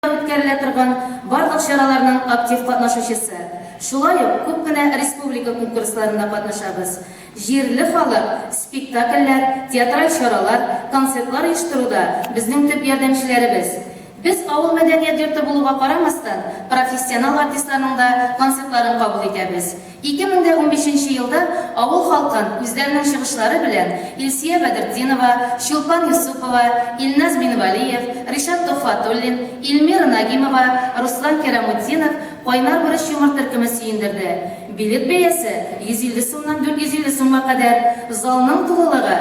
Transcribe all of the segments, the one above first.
Үткәрелә торган барлык чараларның актив катнашучысы. Шулай ук күп кенә республика конкурсларында катнашабыз. Җирле халык спектакльләр, театраль чаралар, концертлар оештыруда безнең төп ярдәмчеләребез. Без авыл мәдәният йорты булуга карамастан, профессионал артистларның да концертларын кабул итәбез. 2015 нче елда авыл халкын үзләренең чыгышлары белән Илсөя Бәдертдинова, Чулпан Юсупова, Илназ Минвәлиев, Ришат Төхфәтуллин, Илмира Нагимова, Руслан Кәрамутдинов, Кайнар борыч юмор төркеме сөендерде. Билет бәясе, 150 сумнан 450 сумга кадәр. Залның тулылыгы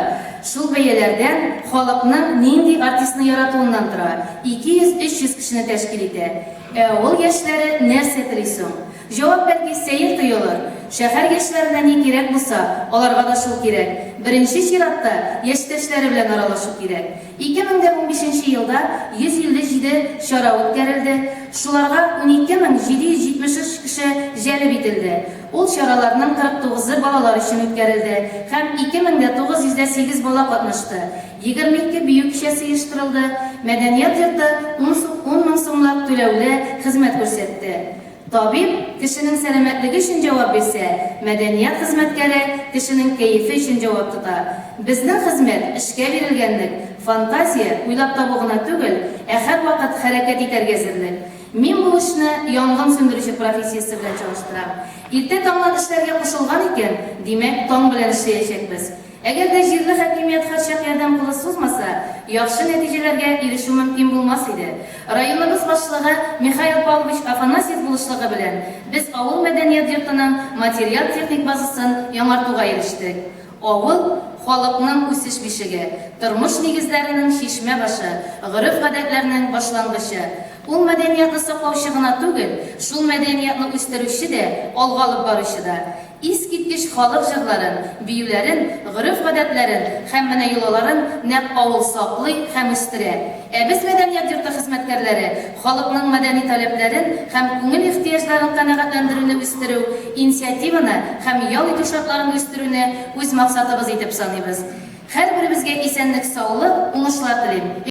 шул бәяләрдән, халыкның нинди артистны яратуыннан тора, 200-300 кешене тәшкил итә. Ә авыл яшьләре нәрсә тели соң? Җавап бәлки сәер тоелыр. Шәһәр яшьләренә ни кирәк булса, аларга да шул кирәк. Беренче чиратта, яшьтәшләре белән аралашу кирәк. 2015 нче елда 157 чара үткәрелде, шуларга 12773 кеше җәлеп ителде. Ул чараларның 49-ы балалар өчен үткәрелде һәм 2908 бала катнашты. 22 бию кичәсе оештырылды, мәдәният йорты ун мең сумлап түләүле хезмәт күрсәтте. Табиб кешенең сәламәтлеге өчен җавап бирсә, мәдәният хезмәткәре кешенең кәефе өчен җавап тота. Безнең хезмәт, эшкә бирелгәнлек, фантазия, уйлап табу гына түгел, ә һәрвакыт хәрәкәт итәргә әзерлек. Мин бу эшне янгын сүндерүче профессиясе белән чагыштырам. Иртә таңнан эшләргә кушылган икән, димәк, таң белән эшләячәкбез. Әгәр дә җирле хакимият һәрчак ярдәм кулы сузмаса, яхшы нәтиҗәләргә ирешү мөмкин булмас иде. Районыбыз башлыгы Михаил Павлович Афанасьев булышлыгы белән без авыл мәдәният йортының материаль-техник базасын яңартуга ирештек. Авыл, халыкның үсеш бишеге, тормыш нигезләренең чишмә башы, гореф-гадәтләрнең башлангычы. Ул мәдәниятны саклаучы гына түгел, шул мәдәниятны үстерүче дә, алга алып баручы да. Искиткеч халык җырларын, биюләрен, гореф-гадәтләрен һәм менә йолаларын нәкъ авыл саклый һәм үстерә. Ә без, мәдәният йорты хезмәткәрләре, халыкның мәдәни таләпләрен һәм күңел ихтыяҗларын канәгатьләндерүне үстерү, инициативаны һәм ял итү шартларын үстерүне үз максатыбыз итеп саныйбыз. Һәрберебезгә исәнлек-саулык, уңышлар телим.